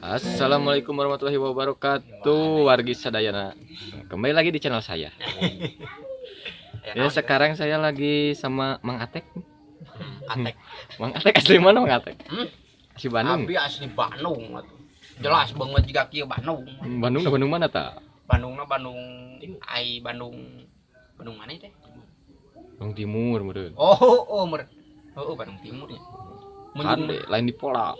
Assalamualaikum warahmatullahi wabarakatuh, wargi sadayana. Kembali lagi di channel saya. Ya, sekarang saya lagi sama Mang Atek. Atek. Mang Atek asli mana Mang Atek? Hmm? Asli Bandung. Abi asli Bandung atuh. Jelas banget juga kieu Bandung. Bandung Bandung mana ta? Bandungna Bandung ai Bandung. Bandung mana teh? Bandung Timur meureun. Oh, meureun. Oh, Bandung Timur ya. Kade, lain di pola.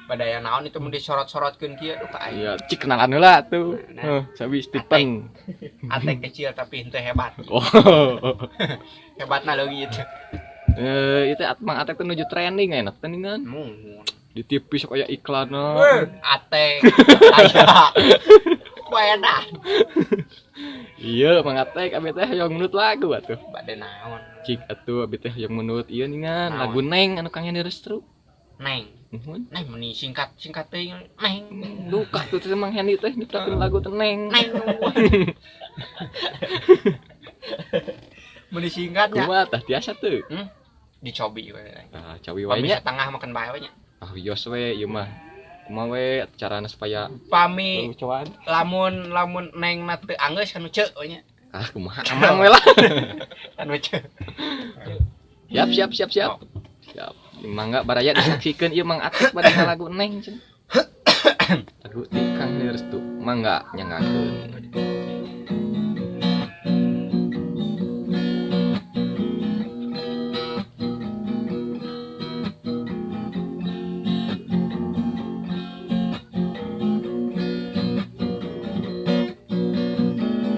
Badaya naon itu mun disorot-sorotkeun kieu duh ka aing. Iya, cik kenalan heula tuh. Nah. Heuh, sabi Stephen. Atek kecil tapi henteu hebat. Oh. Hebatna leuwih itu. Itu Mang Atek tuh nuju trending enak trendingan. Mun. Di TV sok aya iklanna. Atek. Aya. Kuedah. Iya, Mang Atek abi teh hoyong menurut lagu atuh. Bade naon? Cik atuh abi teh hoyong menurut ieu ningan Naon? lagu Neng anu Kang Hendy Restu. Neng. Nuhun. Neng meni singkat-singkat teuing Neng. Duka tuh teh Mang Hendy teh nyiptakeun lagu teh Neng. Neng. Meni singkatnya. Kumaha tah tiasa teu? Hmm? Dicobi we. Tah cawi wae Pami nya. setengah makan bae we nya. Ah wios we ieu mah. Kumaha we carana supaya Pami lucuan? lamun lamun neng na teu anggeus kanu ceu we nya. Ah kumaha amang we lah. Kanu ceu. Siap siap siap siap. Siap. Mangga baraya disaksikeun ieu Mang Atek bade lagu Neng cenah. Lagu ti Kang Hendy Restu. Mangga nyanggakeun.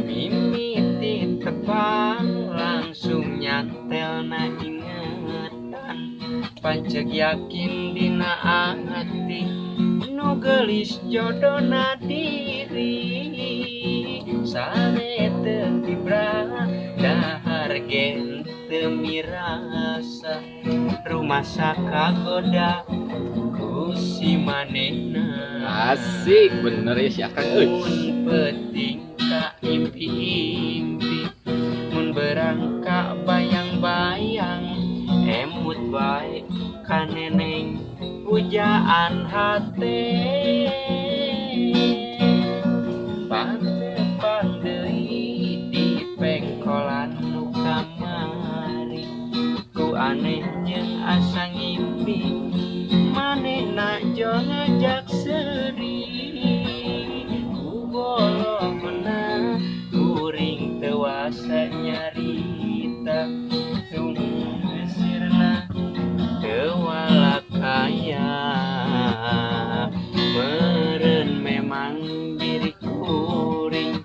Mimiti tepang langsung nyantel na ingetan panceg yakin dina hati nu geulis jodona diri sare teu kibra dahar gen teu mirasa rumasa kagoda ku si manehna. Asik bener ya si Akang euy. Mun penting ka impi-impi mun berang ka bayang-bayang emut bae ka neneng pujaan hate patepang deui di pengkolan nu kamari ku aneh jeung asa ngimpi manehna jo ngajak seuri ku bolongna kuring teu wasa nyarita sirna teu walakaya meureun memang diri kuring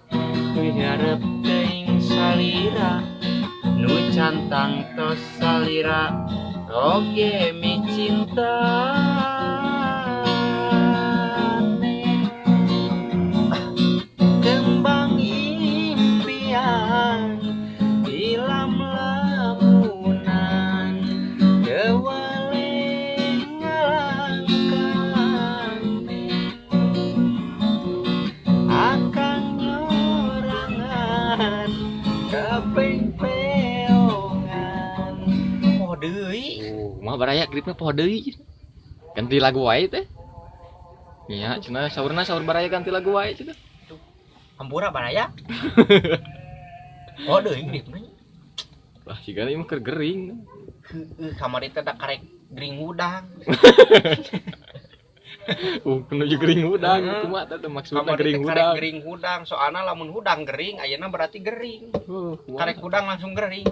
miharep teuing salira nu cantang tos salira oge micinta kembang impian ilam lamunan kewale ngalangkang akang nyorangan kapeng-peongan poho deui. Mah baraya gripna poho deui. Ganti lagu wae teh. Nya cenah saurna saur baraya ganti lagu wae cenah. Hampura baraya. Poho deui gripna. Lah sigana ieu mah keur gering. Heueuh kamari teh da karek gering hudang. Menuju gering hudang kumaha teh maksudna Kamari gering teh karek hudang. gering hudang soalna lamun hudang gering ayeuna berarti gering. Karek hudang langsung gering.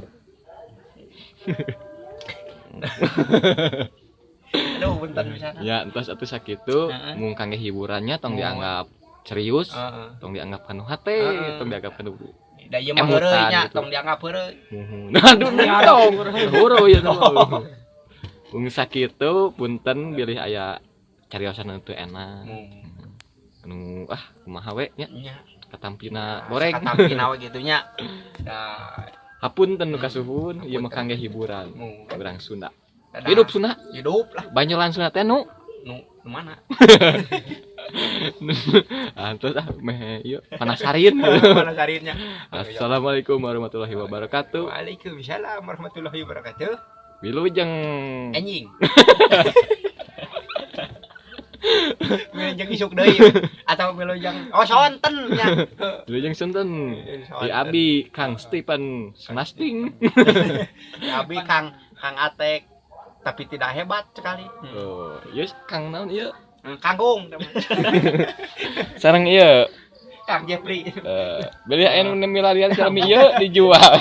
Aduh punten pisan. Ya entos atuh sakitu Heeh. mung kangge hiburannya tong Mun. dianggap serius, Heeh. tong dianggap kanu hate, Heeh. tong dianggap kanu Da ieu mah emutan heureuy nya gitu. tong dianggap heureuy. Muhun. Aduh tong. Huru ya tong. Mung sakitu punten bilih aya cariosan anu teu enak. Mun. Anu ah kumaha we nya Nya katampina goreng. Katampina we kitu nya. Da Hapunten nu kasuhun ieu mah Hapunten. kangge hiburan. mun. Urang Sunda. Dadah. Hidup Sunda. Hidup lah. Banyolan Sunda teh nu. Nu nu mana? Ah terus ah meh ieu panasarin. Panasarinnya. Assalamualaikum warahmatullahi wabarakatuh. Waalaikumsalam warahmatullahi wabarakatuh. Wilujeng. Anjing. Wilujeng isuk deui atau wilujeng oh sonten nya. Wilujeng sonten. Di abi Kang Stephen Snasting. Di abi Kang Atek tapi tidak hebat sekali. Oh, yes Kang naon ieu? Kangkung. Sareng ieu Kang Jeffrey. Beli anu milarian salami ieu dijual.